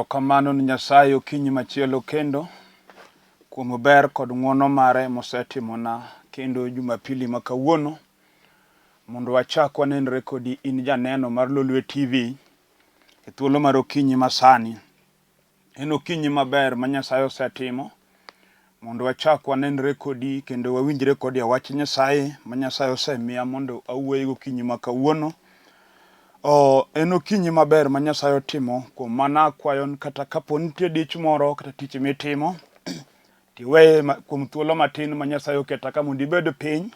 Erokamano ni Nyasaye okinyi machielo kendo kuom ber kod ng'wono mare mosetimona kendo Jumapili ma kawuono mondo wachak wanenre kodi in janeno mar Lolwe TV e thuolo mar okinyi masani. En okinyi maber ma Nyasaye osetimo mondo wachak wanenre kodi kendo wawinjre kodi e wach Nyasaye ma Nyasaye osemiya mondo awuoye gokinyi ma kawuono. O, en okinyi maber ma Nyasaye otimo kuom mano akwayo ni kata kapo nitie dich moro kata tich mitimo tiweye kuom thuolo matin ma Nyasaye oketa ka mondo ibed piny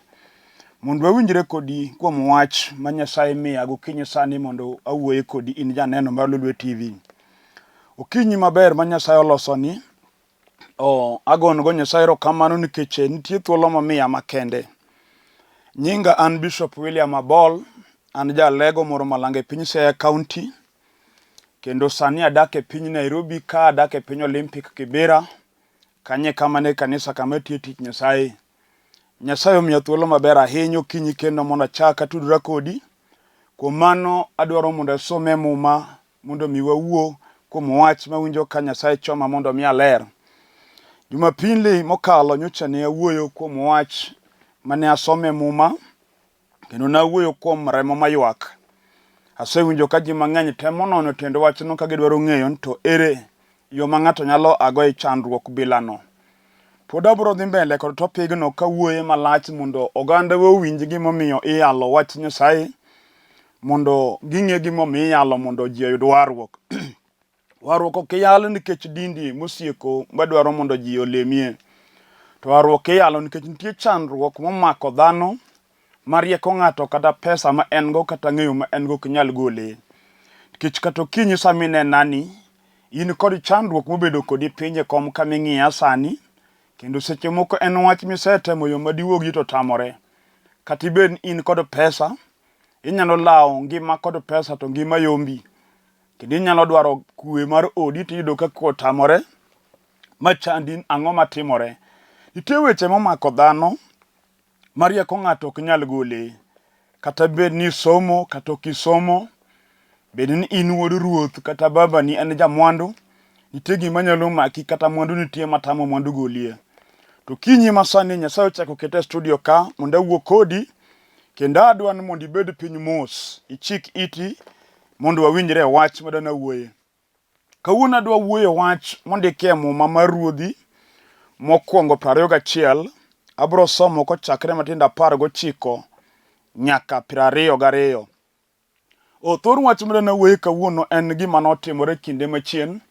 mondo wawinjre kodi kuom wach ma Nyasaye miya gokinyi sani mondo awuoye kodi in janeno mar Lolwe TV. Okinyi maber ma Nyasaye olosoni, oh, agono go Nyasaye erokamano nikech nitie thuolo momiya makende. Nyinga an Bishop William Abol, an jalego moro malanga e piny Siaya County, kendo sani adak e piny Nairobi ka adak e piny Olympic Kibera, kanye kama ne kanisa kama atiye tich Nyasaye. Nyasaye omiya thuolo maber ahinya okinyi kendo mondo achak atudra kodi. Kuom mano adwaro mondo asom e Muma mondo mi wawuo kuom wach mawinjo ka Nyasaye choma mondo mi aler. Jumapili mokalo nyocha ne awuoyo kuom wach mane asomo e Muma kendo nawuoyo kuom remo maywak. Asewinjo ka ji mang'eny temo nono tiend wachno ka gidwaro ng'eyo ni to ere yo ma ng'ato nyalo ago e chandruok bilano. Pod abiro dhi mbele kod topigno kawuoye malach mondo oganda owinj gimomiyo iyalo wach Nyasaye mondo ging'e gimomiyo iyalo mondo ji oyud warruok. Warruok ok iyal nikech dindi mosieko madwaro mondo ji olemie. To warruok iyalo nikech nitie chandruok momako dhano ma rieko ng'ato kata pesa ma en go kata ng'eyo ma en go ok nyal gole. Nikech kata okinyi sama inenani, in kod chandruok mobedo kodi piny e kom kama ing'iya sani, kendo seche moko en wach misetemo yo madiwuogi to otamore. Kata ibed ni in kod pesa, inyalo lawo ngima kod pesa to ngima yombi. Kendo inyalo dwaro kwe mar odi tiyudo ka kwe otamore, machandi ang'o matimore. Nitie weche momako dhano ma rieko ng'ato ok nyal gole. Kata bed ni isomo kata ok isomo, bed ni in wuod ruoth kata babani en jamwandu, nitie gima nyalo maki kata mwandu nitie matamo mwandu golie. To kinyi ma sani Nyasaye ochako oketa e studio ka mondo awuo kodi kendo adwa ni mondo ibed piny mos, ichik iti mondo wawinjre e wach madwa nawuoye. Kawuono adwa wuoyo e wach mondiki e Muma mar Ruodhi mokwongo 21. Abiro somo kochakre matindo 19 nyaka 22. O thor wach madwa nawuoye kawuono en gima notimore kinde machien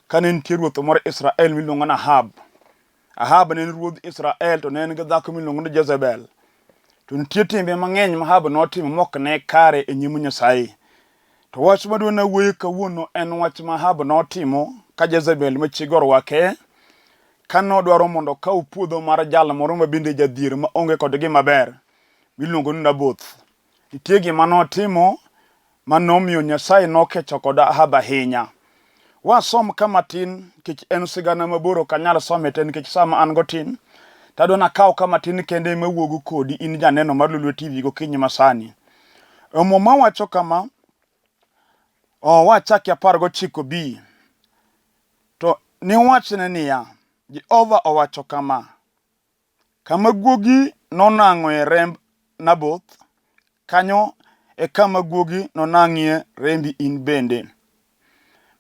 kane nitie ruoth moro Israel miluongo ni Ahab. Ahab ne en ruodh Israel to ne en gi dhako miluongo ni Jezebel. To nitie timbe mang'eny ma Ahab notimo mok ne kare e nyim Nyasaye. To wach madwa nawuoye kawuono en wach ma Ahab notimo ka Jezebel ma chiege orwake, ka nodwaro mondo okaw puodho mar jal moro ma bende jadhier ma onge kod gima ber miluongo ni Naboth. Nitie gima notimo ma nomiyo Nyasaye nokecho kod Ahab ahinya. Wasom ka matin nikech en sigana mabor ok anyal some te nikech sama an go tin. To adwa nakaw ka matin kende ema awuogo kodi in janeno mar Lolwe TV gokinyi masani. Muma wacho kama, wachaki 19b, to niwachne niya, Jehova owacho kama, kama guogi nonang'oe remb Naboth, kanyo e kama guogi nonang'ie rembi in bende.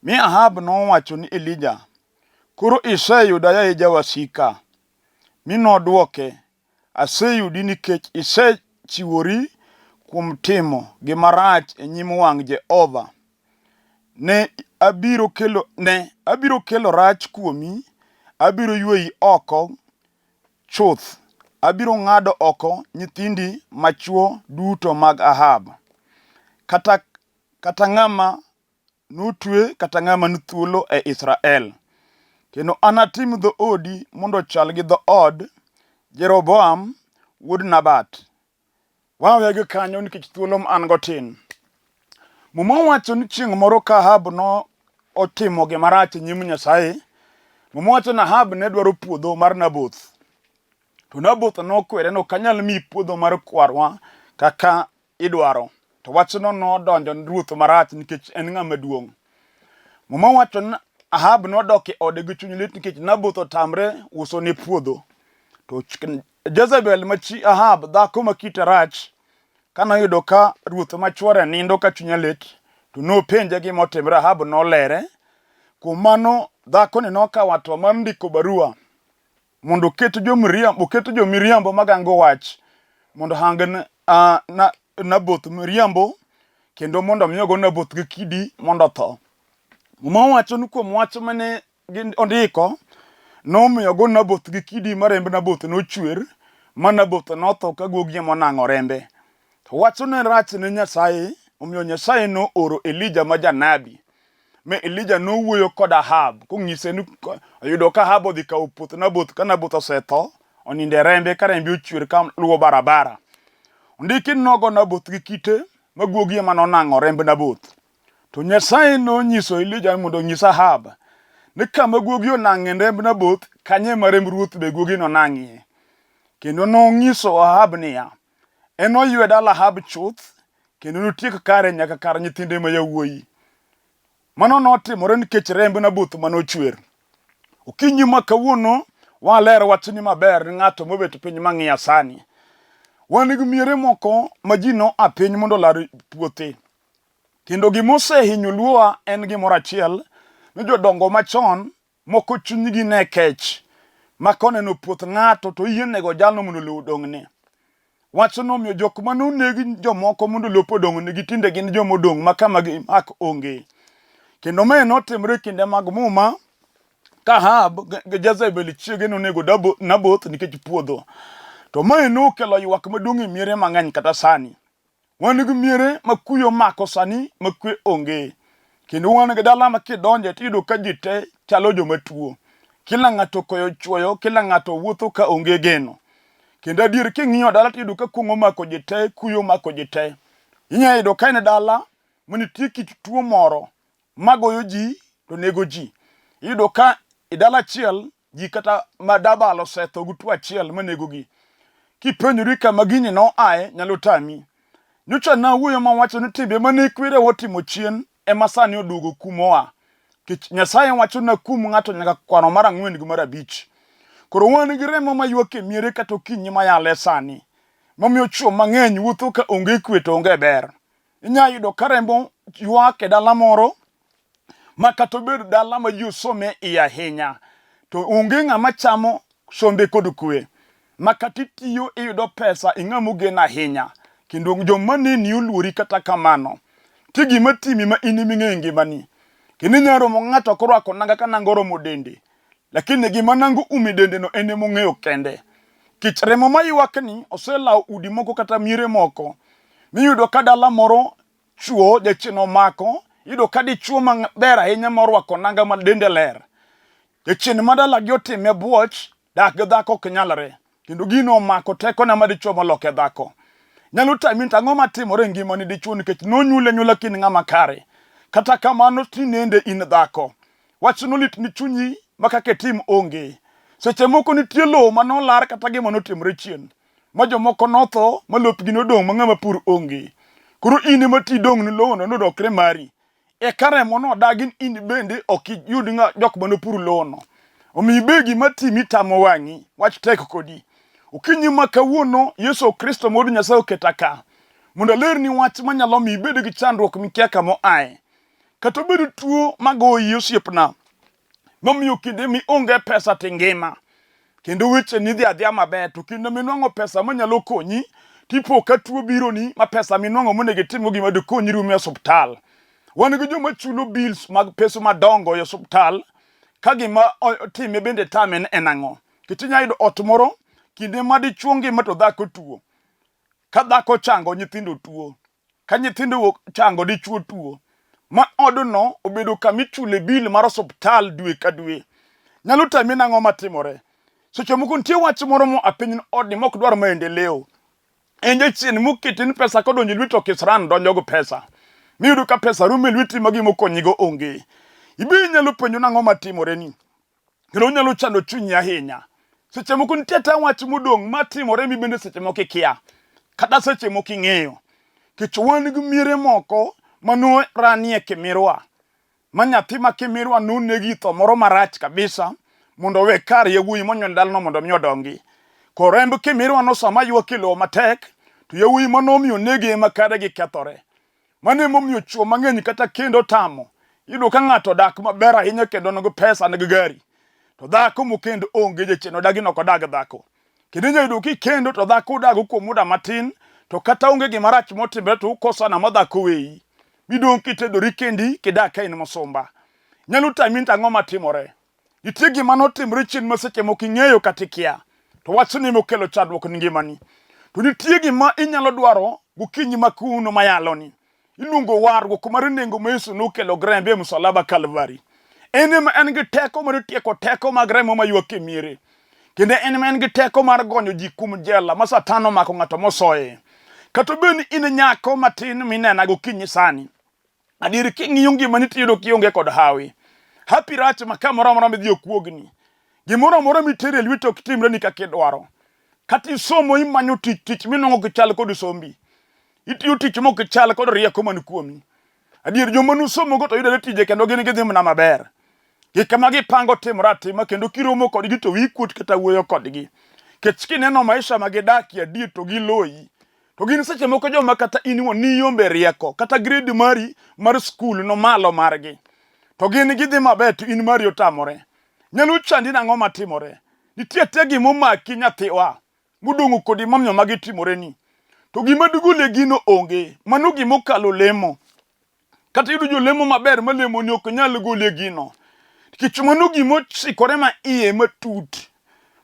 Mi Ahab nowacho ni Elija, Koro iseyuda yaye jawasika. Mi nodwoke, Aseyudi nikech isechiwori kuom timo gima rach e nyim wang' Jehova. Ne abiro kelo, ne abiro kelo rach kuomi, abiro yweyi oko chuth, abiro ng'ado oko nyithindi machwo duto mag Ahab, kata, kata ng'ama notwe kata ng'ama ni thuolo e Israel. Kendo anatim dhoodi mondo ochal gi dhood Jeroboam wuod Nabat. Wawegi kanyo nikech thuolo ma an go tin. Muma wacho ni chieng' moro ka Ahab no otimo gima rach e nyim Nyasaye, Muma wacho ni Ahab ne dwaro puodho mar Naboth. To Naboth nokwere ni ok anyal miyi puodho mar kwarwa kaka idwaro. To wachno nodonjo ne ruoth marach nikech en ng'ama duong'. Muma wacho ni Ahab nodok e ode gi chuny lit nikech Naboth otamre usone puodho. To Jezebel ma chi Ahab, dhako ma kite rach, kane oyudo ka ruoth ma chwore nindo ka chunye lit, to nopenje gima otimore. Ahab nolere. Kuom mano, dhakoni nokawo hatua mar ndiko barua mondo oket jomiriambo, oket jomiriambo magango wach mondo ohang Naboth miriambo kendo mondo mi ogo Naboth gi kidi mondo otho. Muma wacho ni kuom wach mane ondiko nomiyo ogo Naboth gi kidi ma remb Naboth nochwer ma Naboth notho ka guogi ema onang'o rembe. To wachno ne rach ne Nyasaye, omiyo Nyasaye nooro Elija ma janabi. Mi Elija nowuoyo kod Ahab konyise ni oyudo ka Ahab odhi kawo puoth Naboth ka Naboth osetho, onindo e rembe ka rembe ochwer ka luwo barabara. Ondiki ni nogo Naboth gi kite ma guogi ema nonang'o remb Naboth. To Nyasaye nonyiso Elija mondo onyis Ahab ni kama guogi onang'e remb Naboth, kanyo ema remb ruoth be guogi nonang'ie. Kendo nonyiso Ahab niya, enoywe dala Ahab chuth kendo notiek kare nyaka kar nyithinde ma yawuoyi. Mano notimore nikech remb Naboth ma nochwer. Okinyi ma kawuono waler wachni maber ni ng'ato mobet piny mang'iya sani. Wan gi miere moko ma ji noa piny mondo olar puothe. Kendo gima osehinyo luowa en gimoro achiel ni jodongo machon moko chunygi ne kech ma koneno puoth ng'ato to oyie nego jalno mondo lowo odong'ne. Wachno omiyo jok mane oneg jomoko mondo lope odong'negi tinde gin joma odong' ma kama gimak onge. Kendo mae notimore e kinde mag Muma ka Ahab gi Jezebel chiege nonego Naboth nikech puodho. To mae nokelo ywak maduong' e miere mang'eny kata sani. Wan gi miere ma kuyo omako sani ma kwe onge. Kendo wan gi dala ma kidonje tiyudo ka ji te chalo joma tuo. Kila ng'ato koyo chwoyo, kila ng'ato wuotho ka onge geno. Kendo adier king'iyo dala tiyudo ka kuong' omako ji te, kuyo omako ji te. Inya yudo ka en dala ma nitie kit tuo moro magoyo ji to nego ji. Iyudo ka e dala achiel ji kata ma dabal osetho gi tuo achiel manegogi. Kipenjori kama gini noaye nyalo tami. Nyocha nawuoyo mawacho ni timbe mane kwerewa otimo chien ema sani oduogo kumowa. Kech Nyasaye wacho nakum ng'ato nyaka kwano mar ang'wen gi mar abich. Koro wan gi remo maywak e miere kata okinyi mayale sani. Momiyo chwo mang'eny wuotho ka onge kwe to onge ber. Inya yudo ka rembo ywak e dala moro ma kata obed dala ma ji osome iye ahinya to onge ng'ama chamo sombe kod kwe ma kata itiyo iyudo pesa ing'ama ogen ahinya kendo joma neni oluori kata kamano nitie gima timi ma in ema ing'eyo ngimani kendo inyalo romo ng'ato korwako nanga ka nanga oromo dende lakini gima nanga oumo dende no en ema ong'eyo kende kech remo maywakni oselawo udi moko kata miere moko miyudo ka dala moro Chuo jachien omako, iyudo ka dichuo maber ahinya morwako nanga ma dende ler. Jachien ma dalagi otime bwoch, dak gi dhako ok nyalre. Kendo gino omako tekone ma dichuo moloke dhako. Nyalo tami to ang'o matimore e ngimani dichuo nikech nonyuoli anyuola ka in ng'ama kare. Kata kamano tinende in dhako. Wachno lit ni chunyi ma kaka itim onge. Seche moko nitie lowo ma nolar kata gima notimore chien. Ma jomoko notho ma lopgi nodong' ma ng'ama pur onge. Koro in ema ti dong' ni lowono nodokre mari. Eka remo nodagi ni in bende ok iyud ng'a jok mane opur lowono. Omiyo ibe gima timi tamo wang'i, wach tek kodi. Okinyi ma kawuono Yesu Kristo ma Wuod Nyasaye oketa ka mondo alerni wach manyalo miyo ibed gi chandruok mikia kama oaye. Kata obed tuo magoyi osiepna, momiyo kinde mionge pesa to ingima kendo weche ni dhi adhiya maber to kinde minwang'o pesa manyalo konyi tipo ka tuo bironi ma pesa minwang'o monego itimgo gima dikonyi rumo e osuptal. Wan gi joma chulo bills mag pesa madongo e osuptal ka gima otime bende tame en ang'o. Nikech inya yudo ot moro kinde ma dichuo ngima to dhako tuo, ka dhako ochango nyithindo tuo. Ka nyithindo chango dichuo tuo, ma odno obedo kama ichule bil mar osuptal dwe ka dwe. Nyalo tami nang'o matimore? Seche moko nitie wach moro moa piny odni mok dwar maendeleo. En jachien moketi ni pesa kodonjo e lweti to kisran donjo gi pesa. Miyudo ka pesa rumo e lweti ma gima okonyigo onge. Ibe inyalo penjo nang'o matimoreni. Kendo onyalo chando chunyi ahinya. Seche moko nitie ta wach modong' matimore mi bende seche moko ikia. Kata seche moko ing'eyo. Nikech wan gi miere moko mano ranie kimirwa. Ma nyathi ma kimirwa nonegi tho moro marach kabisa mondo owe kar yawuoyi monyuol dalano mondo mi odongi. Ko remb kimirwa no sama ywak e lowo matek to yawuoyi manomiyo onegi ema kare gi kethore. Mano emomiyo chwo mang'eny kata kendo otamo. Iyudo ka ng'ato odak maber ahinya kendo nigi pesa nigi gari. To dhako mokendo onge jachien odagi nok odag dhako. Kendo inyalo yudo kikendo to dhako udago kuom muda matin to kata onge gima rach motimore to ukosana ma dhako weyi. Midong' kitedori kendi kidak ka in musumba. Nyalo tami to ang'o matimore? Nitie gima notimore chien ma seche moko ing'eyo kata ikia. To wachni ema okelo chandruok ni ngimani. To nitie gima inyalo dwaro gokinyi ma kawuono mayaloni. Iluongo warruok mar nengo ma Yesu nokelo gi rembe e msalaba Kalvari. En ema en gi teko mar tieko teko mag remo maywak e miere. Kendo en ema en gi teko mar gonyo ji kuom jela ma Satan omako ng'ato mosoye. Kata obed ni in nyako matin minena gokinyi sani, adier king'iyo ngimani tiyudo kionge kod hawi. Hapi rach ma kamoro amora midhi okuogni. Gimoro amora mitero e lweti ok timreni kaka idwaro. Kata isomo imanyo tich, tich minwang'o ok chal kod sombi. Itiyo tich mok chal kod rieko man kuomi. Adier joma nusomogo to yudore tije kendo gin gidhi mana maber. Gik ma gipango timore atima kendo kiromo kodgi to wiyi kuot kata wuoyo kodgi. Kech kineno maisha ma gidakie adier to giloyi. To gin seche moko joma kata in iwuon niyombe rieko kata grade mari mar skul nomalo margi. To gin gidhi maber to in mari otamore. Nyalo chandi nang'o matimore? Nitie atia gima omaki nyathiwa modong'o kodi momiyo magi timoreni. To gima digolie gino onge. Mano gima okalo lemo. Kata yudo jolemo maber malemoni ok nyal golie gino. Nikech mano gima ochikore ma iye matut.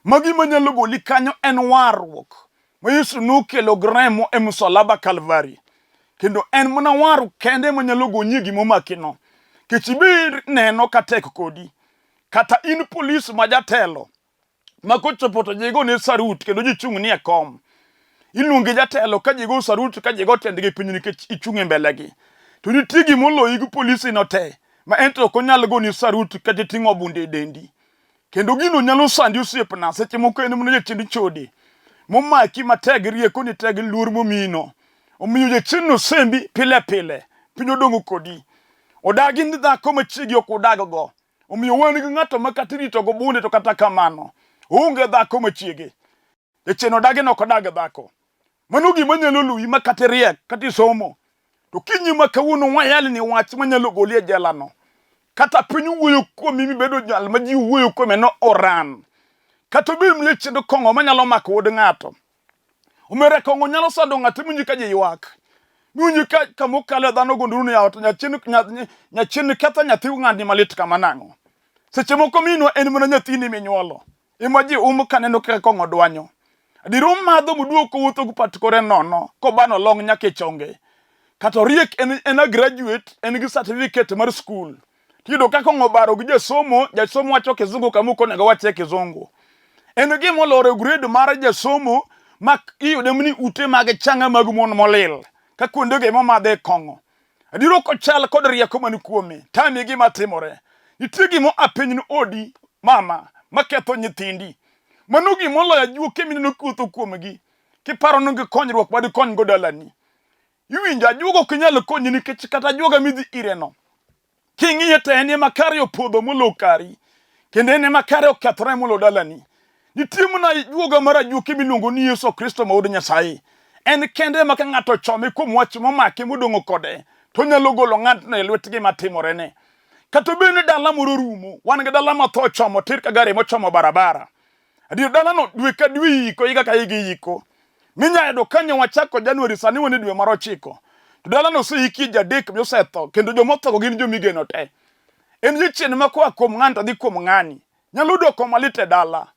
Ma gima nyalo goli kanyo en warruok ma Yesu nokelo gi remo e msalaba Kalvari. Kendo en mana warruok kende ma nyalo gonyi e gima omakino. Nikech ibe neno ka tek kodi. Kata in polis ma jatelo ma kochopo to ji gone sarut kendo ji chung' ni e kom. Iluongi jatelo ka ji go sarut ka ji go tiendgi piny nikech ichung' e mbelegi. To nitie gima oloyi gi polisi no te ma en to ok onyal goni sarut kata iting'o bunde e dendi. Kendo gino nyalo sandi osiepna seche moko en mana jachiend chode momaki matek gi riekoni te gi luor momiyino. Omiyo jachiendno sembi pile pile piny odong'o kodi. Odagi ni dhako ma chiegi ok udag go. Omiyo wan gi ng'ato ma kata irito go bunde to kata kamano oonge dhako ma chiege. Jachien odagi ni ok odag dhako. Mano gima nyalo luwi ma kata iriek kata isomo. To kinyi ma kawuono wayal ni wach manyalo goli e jela no. Kata piny wuoyo kuomi mibedo jal ma ji wuoyo kuome no oran. Kata obed ni jachien kong'o manyalo mako wuod ng'ato. Omera kong'o nyalo sando ng'ato miwinj ka ji ywak. Miwinj ka kama okale dhano go nduru ni yawa to nyachien nyachien ketho nyathi ng'ani malit kama nang'o. Seche moko minwa en mana nyathini minyuolo. Ema ji um kaneno kaka kong'o dwanyo. Adier omadho moduogo kowuotho gi pat kore nono kobano long nyaka e chonge. Kata oriek en, en a graduate en gi certificate mar school. Tiyudo ka kong'o obaro gi jasomo, jasomo wacho kizungu kama ok onego wache kizungu. En gima oloro e grade mar jasomo ma iyude ni ute mag changa mag mon molil ka kuondego ema omadhe kong'o. Adier ok ochal kod rieko man kuome. Tami gima timore. Nitie gima oa piny ni odi mama maketho nyithindi. Mano gima oloyo ajuoke mineno kiwuotho kuomgi. Kiparo ni gi konyruok ma dikonygo dalani. Iwinjo ajuoga ok nyal konyi nikech kata ajuoga midhi ireno. King'iye to en ema kare opodho molo kari. Kendo en ema kare okethore molo dalani. Nitie mana ajuoga mar ajuoke miluongo ni Yesu Kristo ma wuod Nyasaye. En kende ema ka ng'ato ochome kuom wach momake modong'o kode, to onyalo golo ng'atno e lwet gima timorene. Kata obed ni dala moro rumo, wan gi dala ma tho ochomo tir ka gari mochomo barabara. Adier dalano dwe ka dwe iyiko, higa ka higa iyiko. Minya yudo ka nyo wachako January sani wan e dwe mar ochiko. To dalano oseiki ji adek mosetho kendo joma othogo gin jomigeno te. En jachien ma koa kuom ng'ani to dhi kuom ng'ani. Nyalo doko malit e dala.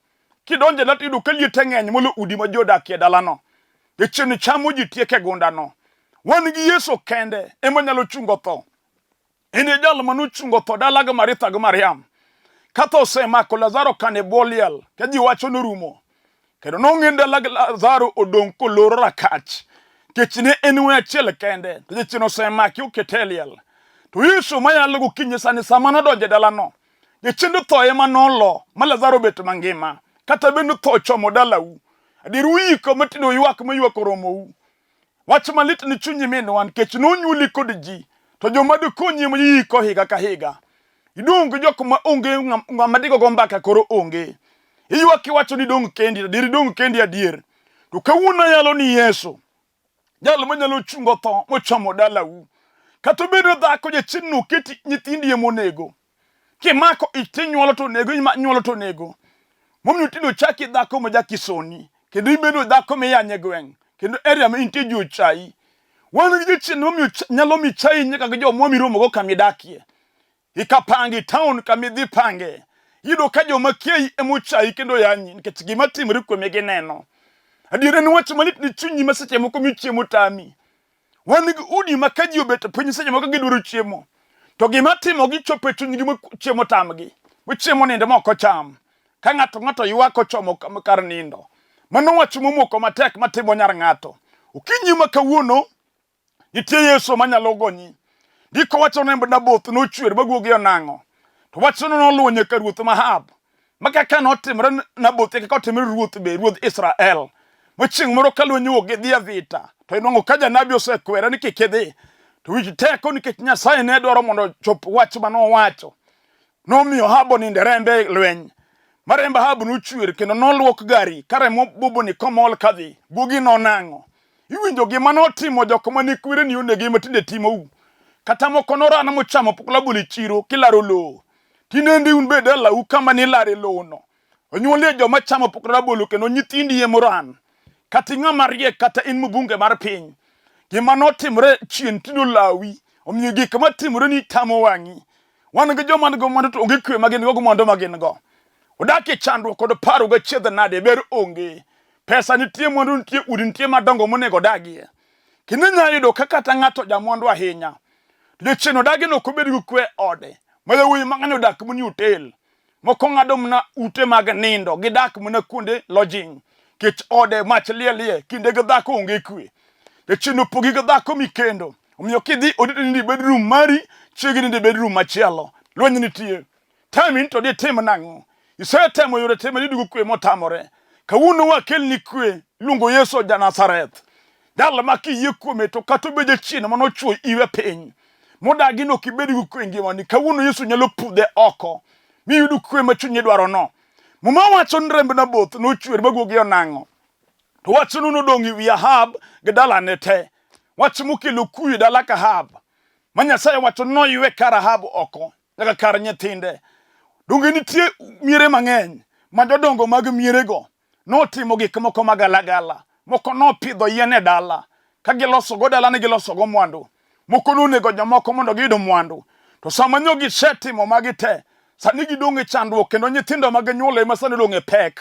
Kidonjo e dala to iyudo ka liete ng'eny molo udi ma ji odakie e dalano. Jachien chamo ji tieko e gundano. Wan gi Yesu kende ema nyalo chungo tho. En e jal ma nochungo tho dala gi Maritha gi Mariam. Ka tho osemako Lazaro kane e bwo liel, ka ji wacho norumo. Kendo nong'e dala gi Lazaro odong' koloro rakach. Nikech ne en we achiel kende, to jachien osemake okete e liel. To Yesu mayalo gokinyi sani sama nodonjo e dalano, jachiend tho ema nolo ma Lazaro obet mangima. Kata bed ni tho ochomo dalau, adier uyiko matindo ywak ma ywak oromou. Wach malit ni chunyi minwa nikech nonyuoli kod ji. To joma dikonyi ema iyiko higa ka higa. Idong' gi jok ma onge ng'ama digogo mbaka koro onge. Iywak iwacho ni idong' kendi, adier idong' kendi adier. To kawuono ayalo ni Yesu, jal manyalo chungo tho mochomo dalau. Kata obedo dhako jachien noketi nyithindi emonego. Kimako ich tinyuolo to onego, inyuolo to onego. Momiyo tinde ochaki dhako ma jakisoni, kendo ibedo dhako miyanye gweng', kendo area ma intie ji ochayi. Wan gi jachien momiyo nyalo mi chayi nyaka gi jomwa miromogo kama idakie. Ikapangi town kama idhi pange. Iyudo ka joma kiayi ema ochayi kendo yanyi nikech gima timore kuomi gineno. Adier en wach malit ne chunyi ma seche moko mi chiemo tami. Wan gi udi ma ka ji obet piny seche moko gidwaro chiemo. To gima timo gichopo e chunygi ma chiemo tamgi. Ma chiemo nindo ma ok ocham. Ka ng'ato ng'ato ywak ochomo kar nindo. Mano wach momoko matek matimo nyar ng'ato. Okinyi ma kawuono Nitie Yesu manyalo gonyi. Ndiko wacho ni Naboth nochwer ma guogi onang'o. To wachno noluwo nyaka ruoth ma Ahab. Ma kaka notimore Naboth e kaka otimore ruoth be, ruodh Israel. Ma chieng' moro ka lweny owuok gidhi e vita, to inwang'o ka janabi osekwere ni kik idhi. To wich teko nikech Nyasaye ne dwaro mondo ochop wach ma nowacho. Nomiyo Ahab onindo e rembe e lweny. Ma remb Ahab nochwer kendo noluok gari ka remo bubni komol kadhi. Guogi nonang'o. Iwinjo gima notimo jok mane kwereni onege ma tinde timou. Kata moko norana mochamo pok labolo e chiro kilaro lowo. Tinende un be dalau kama nilare lowono. Onyuolie joma chamo pok rabolo kendo nyithindi emoran. Kata ing'ama riek kata in mbunge mar piny. Gima notimore chien tinde olawi. Omiyo gik matimore ni tamo wang'i. Wan gi joma nigi mwandu to onge kwe ma gin go gi mwandu ma gin go. Odak e chandruok kod paro gachiedh nade ber onge. Pesa nitie, mwandu nitie, udi nitie madongo monego odagie. Kendo inyalo yudo ka kata ng'ato jamwandu ahinya, to jachien odagi ni ok obed gi kwe e ode. Ma yawuoyi mang'eny odak mana e hotel. Moko ng'ado mana ute mag nindo, gidak mana kuonde lodging. Kech ode mach lielie, kinde gi dhako onge kwe. Jachien opogi gi dhako mikendo. Omiyo kidhi odi to nindo e bedroom mari, chiegi nindo e bedroom machielo. Lweny nitie. Tami to ditim nang'o? Isetemo yore te ma kwe motamore. Kawuono wakelni kwe, iluongo Yesu ja Nazareth. Jal ma kiyie kuome to kata obed jachien mane ochwo iwe piny. Modagi ni ok ibed gi kwe e ngimani. Kawuono Yesu nyalo pudhe oko miyud kwe ma chunyi dwarono. Muma wacho ni remb Naboth nochwer ma guogi onang'o. To wachno nodong' e wi Ahab gi dalane te. Wach mokelo kuyo e dala ka Ahab. Ma Nyasaye wacho ni noywe kar Ahab oko. nyaka kar nyithinde. Donge nitie miere mang'eny ma jodongo mag mierego notimo gik moko magalagala. Moko nopidho yien e dala ka gilosogo dala ne gilosogo mwandu. Moko nonego jomoko mondo giyud mwandu. To sama nyo gisetimo magi te, sani gidong' e chandruok kendo nyithindo ma ginyuolo ema sani odong' e pek.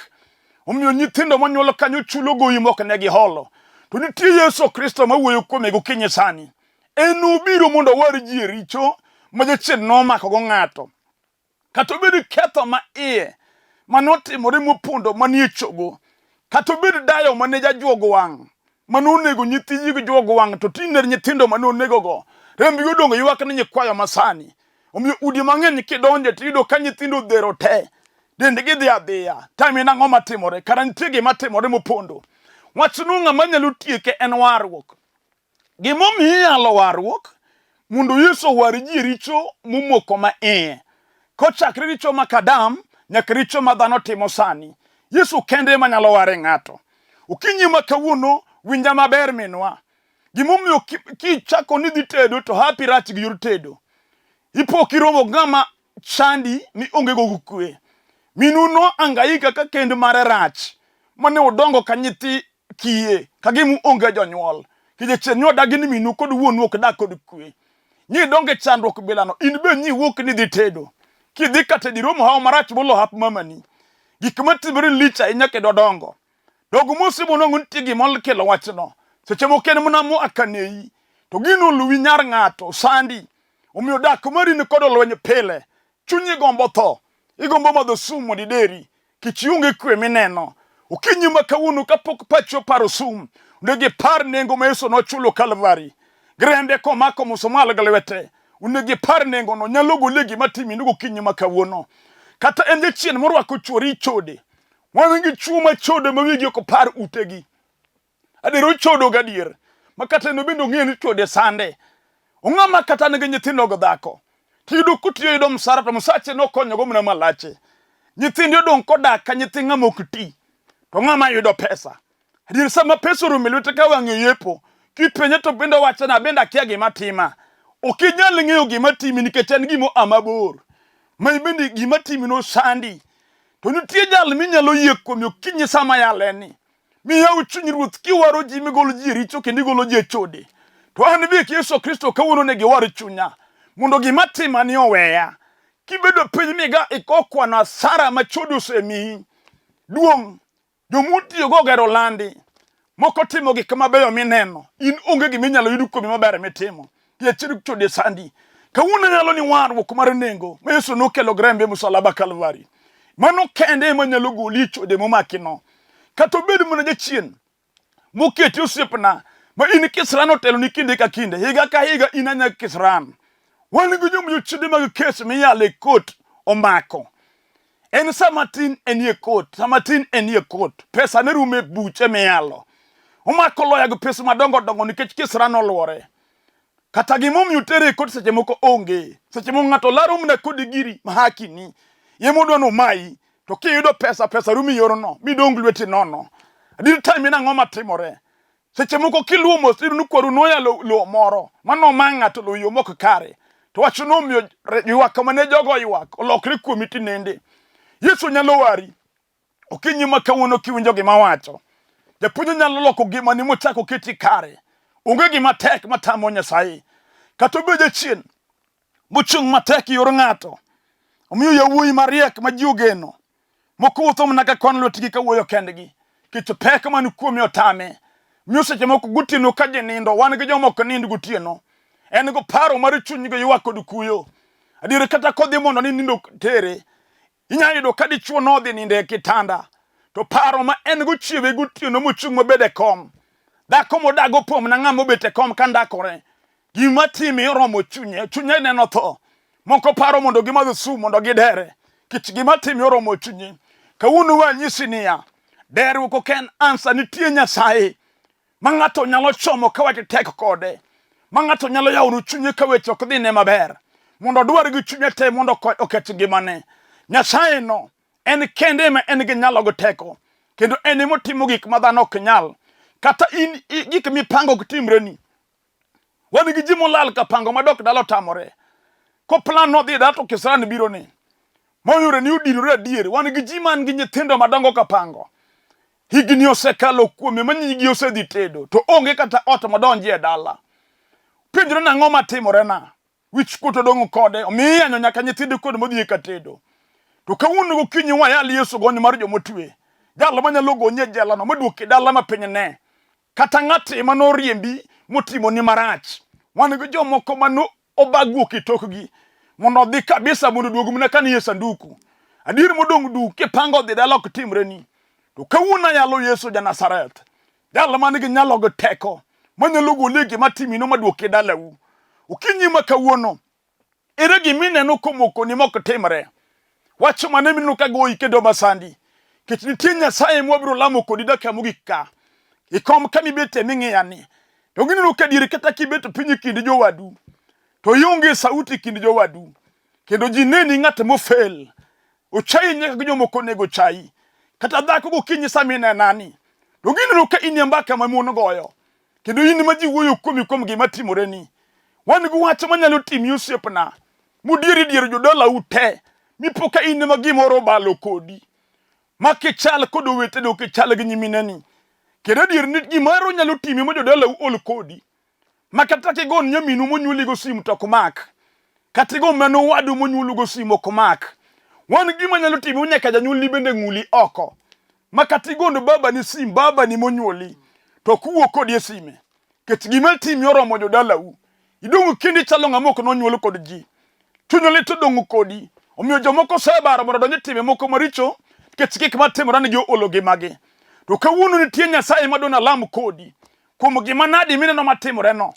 Omiyo nyithindo monyuol kanyo chulo gowi mok ne giholo. To nitie Yesu Kristo mawuoyo kuome gokinyi sani. En obiro mondo owar ji e richo ma jachien nomakogo ng'ato. Kata obed ketho ma iye ma notimore mopondo manie chogo, kata obed dayo mane jajuog wang' mane onego nyithi ji gi juog wang' to tinde nyithindo mane onegogo rembgi odong' ywak ni nyikwayo masani. Omiyo udi mang'eny kidonje tiyudo ka nyithindo odhero te, dendgi dhi adhiya. Tami nang'o matimore? Kara nitie gima timore mopondo. Wachno ng'ama nyalo tieke en warruok. Gimomiyo iyalo warruok mondo Yesu owar ji e richo momoko ma iye. Kochakre richo mag Adam nyaka richo ma dhano timo sani. Yesu kende ema nyalo ware ng'ato. Okinyi ma kawuono winja maber minwa. Gimomiyo kichako ni dhi tedo to hapi rach gi yor tedo. Ipo kiromo gi ng'ama chandi mi onge go kwe. Minu no angaika ka kend mare rach mane odongo ka nyithi kiye ka gima onge jonyuol. Kijachien nyo dagi ni minu kod wuonu ok dak kod kwe. Nyi donge chandruok bilano in be nyi wuok ni dhi tedo. Kidhi ka tedo iromo hawo marach molo hap mamani. Gik matimore lich ahinya kendo dongo. Dogo mos monwang'o nitie gima okelo wachno. Seche moko en mana moa kaneyi. To gino oluwi nyar ng'ato, sandi. Omiyo dak mari ni kod lweny pile. Chunyi gombo tho. Igombo madho sum mondo ideri. Kech ionge kwe mineno. Okinyi ma kawuono kapok pachi oparo sum, onego ipar nengo ma Yesu nochulo Kalvari. Gi rembe komako musumal gi lwete. Onego ipar nengono nyalo goli e gima timi ni gokinyi ma kawuono. Kata en jachien morwako chwori chode. Wan gi chwo ma chode ma wigi ok par utegi. Adier ochodo gadier. Ma kata en bende ong'eyo ni chode sande. Ong'ama kata nigi nyithindo gi dhako. Tiyudo kotiyo yudo msara to msache nokonyogo mana malache. Nyithinde odong' kodak ka nyithi ng'ama ok ti. To ng'ama yudo pesa. Adier sama pesa orumo e lwete ka wang'e oyepo, kipenje to bende owacho ni abende akia gima tima. Ok inyal ng'eyo gima timi nikech en gima oa mabor. Ma ibende gima timi nosandi. To nitie jal minyalo yie kuome okinyi sama yaleni. Miyaw chuny Ruoth kiwaro ji migolo ji e richo kendo igolo ji e chode. To an be Yesu Kristo kawuono onego iwar chunya mondo gima tima ni oweya. Kibedo piny miga iko kwano asara ma chode osemiyi. Duong' joma otiyogo ogero landi. Moko timo gik mabeyo mineno. In onge gima inyalo yud kuomi maber mitimo. Jachiend chode sandi. Kawuono anyalo ni warruok mar nengo ma Yesu nokelo gi rembe e musalaba Kalvari. Mano kende ema nyalo goli e chode momakino. Kata obed mana jachien moketi osiepna ma in kisran oteloni kinde ka kinde, higa ka higa in anya kisran. Wan gi joma jochiende mag kes miyalo e kot omako. En sama tin enie kot, sama tin enie kot. Pesa ne rumo e buche miyalo. Omako loya gi pesa madongo dongo nikech kisra noluore. Kata gimomiyo tere e kot seche moko onge. Seche moko ng'ato laro mana kodi giri ma haki ni. Ye modwa no mayi. To kiyudo pesa, pesa rumo e yorno. Midong' lweti nono. Adier time en ang'o matimore? Seche moko kiluwo mos iyudo ni kwaru noyalo lowo moro ma noma ng'ato lowo yo mok kare. To wach nomiyo ywak mane jogo oywak olokre kuomi tinende. Yesu nyalo wari. Okinyi ma kawuono kiwinjo gima awacho. Japuonj nyalo loko ngimani mochak oketi kare. Onge gima tek matamo Nyasaye. Kata obed jachien mochung' matek e yor ng'ato. Omiyo yawuoyi mariek ma ji ogeno Moko wuotho mana ka kwan lwetgi ka wuoyo kendgi. Kech pek man kuome otame. Miyo seche moko gotieno ka ji nindo, wan gi joma ok nind gotieno. En go paro mar chuny gi ywak kod kuyo. Adier kata kodhi mondo ni nindo tere, inyalo yudo ka dichuo nodhi nindo e kitanda, to paro ma en go chiewe gotieno mochung' mobed e kom. Dhako modago pom na ng'ama obet e kom ka ndakore. Gima time oromo chunye, chunye neno tho. Moko paro mondo gimadh sum mondo gidere. Kech gima time oromo chunye. Kawuono wanyisi niya, derruok ok en ansa, nitie Nyasaye ma ng'ato nyalo chomo ka wach tek kode, ma ng'ato nyalo yawono chunye ka weche ok dhine maber, mondo odwar gi chunye te mondo oketh ngimane. Nyasaye no en kende ema en gi nyalo gi teko, kendo en ema otimo gik ma dhano ok nyal. Kata in gik mipango ok timreni. Wan gi ji molal ka pango madok dala otamore. Ko plan nodhi dala to kisran biro ni. Moyudo ni odinore adier. Wan gi ji man gi nyithindo madongo ka pango. Higni osekalo kuome ma nyigi osedhi tedo to onge kata ot modonji e dala. Penjore nang'o matimore na. Wich kuot odong' kode, omiyo iyanyo nyaka nyithinde kod modhi e katedo. To kawuono gokinyi wayal Yesu gony mar jomotwe. Jal manyalo gonyi e jelano maduoki dala ma piny ne. Kata ng'at ma noriembi motimoni marach. Wan gi jomoko ma obaguok e tokgi mondo odhi kabisa mondo oduog mana ka nie sanduku. Adier modong' duk kipango dhi dala ok timreni. To kawuono ayalo Yesu ja Nazareth. Jal man gi nyalo gi teko manyalo goli e gima timino maduoki dalau. Okinyi ma kawuono, ere gima ineno komokoni mok timre? Wach mane mineno ka goyi kendo masandi? Kech nitie Nyasaye mwabiro lamo kodi dakika mogik ka. Ikom kama ibete ming'iyani. To gineno ka diere kata kibet piny e kind jowadu, to ionge sauti e kind jowadu. Kendo ji neni ng'at mofel. Ochayi nyaka gi jomoko onego ochayi. Kata dhako gokinyi sama inenani, to gineno ka in e mbaka ma mon goyo. Kendo in ma ji wuoyo kuomi kuom gima timoreni. Wan gi wach manyalo timi osiepna. Modieri dier jodalau te. Mipo ka in ema gimoro obalo kodi. Ma kichal kod oweteni ok ichal gi nyimineni. Kendo adier ni gimoro nyalo timi ma jodalau ol kodi. Ma kata kigon nyaminu monyuoligo simu to ok mak. Kata igo mana owadu monyuolugo simu ok mak. Wan gima nyalo timi nyaka janyuolni bende ng'uli oko. Ma kata igono babani sim, babani monyuoli, to ok wuo kodi e sime. Nikech gima timi oromo jodalau. Idong' kendi ichalo ng'ama ok nonyuol kod ji. Chuny lit odong' kodi. Omiyo jomoko osebaro mondo odonj e timbe moko maricho nikech gik matimore nigi oolo ngimagi. To kawuono nitie Nyasaye madwa nalam kodi. Kuom gima nadi mineno matimoreno.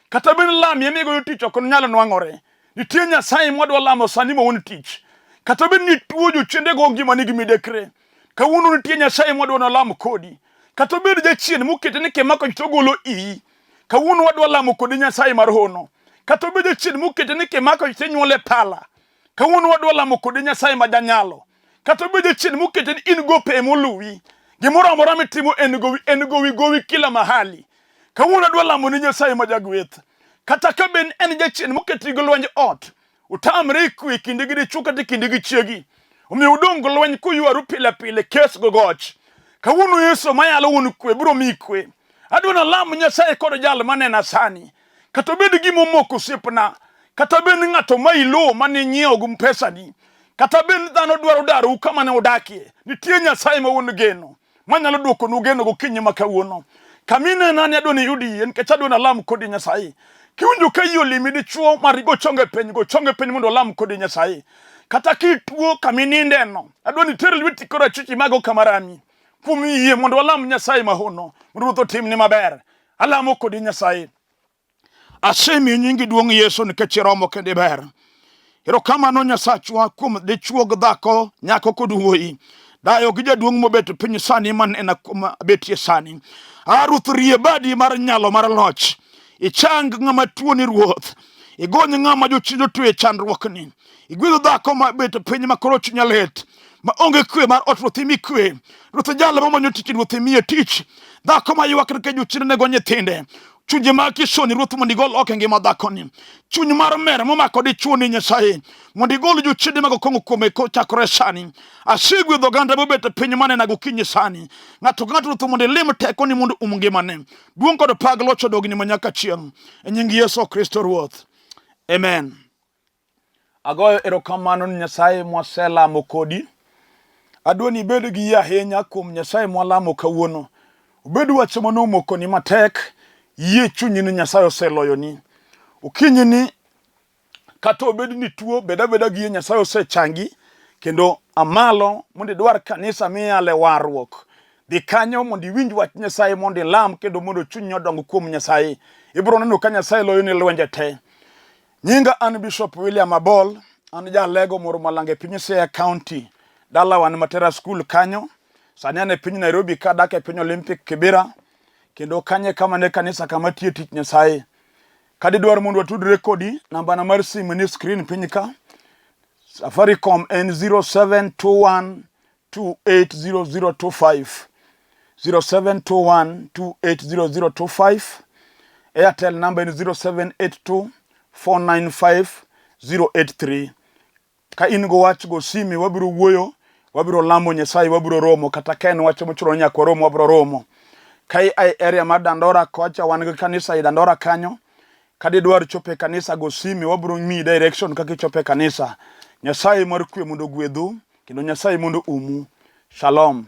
Kata bed lami ema igoyo tich ok nyal nwang'ore. Nitie Nyasaye mwadwa lamo sani ma wuon tich. Kata bed ni tuo jochiende go ngimani gi midekre. Kawuono nitie Nyasaye mwadwa nalam kodi. Kata obed jachien mokete ni kimako to ogolo iyi. Kawuono wadwa lamo kodi Nyasaye mar hono. Kata obedo jachien mokete ni kimako tinyuole pala. Kawuono wadwa lamo kode Nyasaye ma janyalo. Kata obedo jachien mokete ni in gope emoluwi. Gimoro amora mitimo en gowi, en gowi gowi kila mahali. Kawuono adwa lamo ni Nyasaye ma jagweth. Kata ka ben en jachien moketi gi lwenj ot, utamre kwe kinde gi dichwo kata kinde gi chiegi. Omiyo udong' gi lweny kuywaru pile pile kes go goch. Kawuono Yesu mayalo wuon kwe biro miyi kwe. Adwa nalam Nyasaye kod jal manena sani. Kata obed gima omoko osiepna, kata bed ni ng'ato mayi lowo mane inyiewo gi pesani, kata bed ni dhano dwaro darou kama ne udakie, nitie Nyasaye ma wuon geno manyalo dwokonu geno gokinyi ma kawuono. Kama inena ni adwa ni iyud yie nikech adwa nalam kodi Nyasaye. Kiwinjo ka yie olimi dichwo mar go chonge piny, go chonge piny mondo olam kodi Nyasaye. Kata kituo kama inindeno, adwa ni iter lweti korachwich imago kama rami. Kuom yie mondo walam Nyasaye mahono, mondo Ruoth otimni maber. Alamo kodi Nyasaye. Asemiyo nyingi duong' Yesu nikech iromo kendo iber. Erokamano Nyasachwa kuom dichwo gi dhako, nyako kod wuoyi. Dayo gi jaduong' mobet piny sani manena kuma abetie sani. A Ruoth rie badi mar nyalo mar loch. Ichang ng'ama tuo ni Ruoth. Igony ng'ama jochiende otwe e chandruokni. Igwedho dhako ma bet piny ma koro chunya lit. Ma onge kwe mar ot Ruoth imi kwe. Ruoth jal mamanyo tich Ruoth imiye tich. Dhako ma ywak nikech jochiende nego nyithinde. Chunje mag kisoni Ruoth mondo igol oko e ngima dhakoni. Chuny mar mer momako dichwo ni Nyasaye mondo igol jochiende mag okong'o kuome kochakore sani. Asegwedho oganda mobet e piny manena gokinyi sani. Ng'ato ka ng'ato Ruoth mondo ilim tekoni mondo um ngimane. Duong' kod pak loch odogni manyaka chieng'. E nying Yesu Kristo Ruoth. Amen. Agoyo erokamano ni Nyasaye mwaselamo kodi. Adwa ni ibed gi yie ahinya kuom Nyasaye mwalamo kawuono. Obed wach manomokoni matek, yie chunyi ni Nyasaye oseloyoni. Okinyi ni kata obed ni tuo, bed abeda gi yie Nyasaye osechangi kendo amalo mondo idwar kanisa miyale warruok. Dhi kanyo mondo iwinj wach Nyasaye mondo ilam kendo mondo chunyi odong kuom Nyasaye. Ibiro neno ka Nyasaye loyoni lwenje te. Nyinga an Bishop William Abol, an jalego moro malanga e piny Siaya County. Dalawa ni Matera School kanyo. Sani an e piny Nairobi ka adak e piny Olympic Kibera. Kendo kanyo e kama ne kanisa kama tiye tich Nyasaye. Ka didwar mondo watudre kodi, nambana mar simu ni screen piny ka. Safaricom en 0721 280025 0721 280025 Airtel number en 0782 495 083 ka in go wach go simi wabiro wuoyo wabiro lamo Nyasaye wabiro romo kata ka en wach mochuno ni nyaka warom wabiro romo ka ia e area mar Dandora kocha wan gi kanisa e Dandora kanyo ka didwar chopo e kanisa go simi wabiro miyi direction kaka ichopo e kanisa Nyasaye mar kwe mondo ogwedhu kendo Nyasaye mondo umu. Shalom.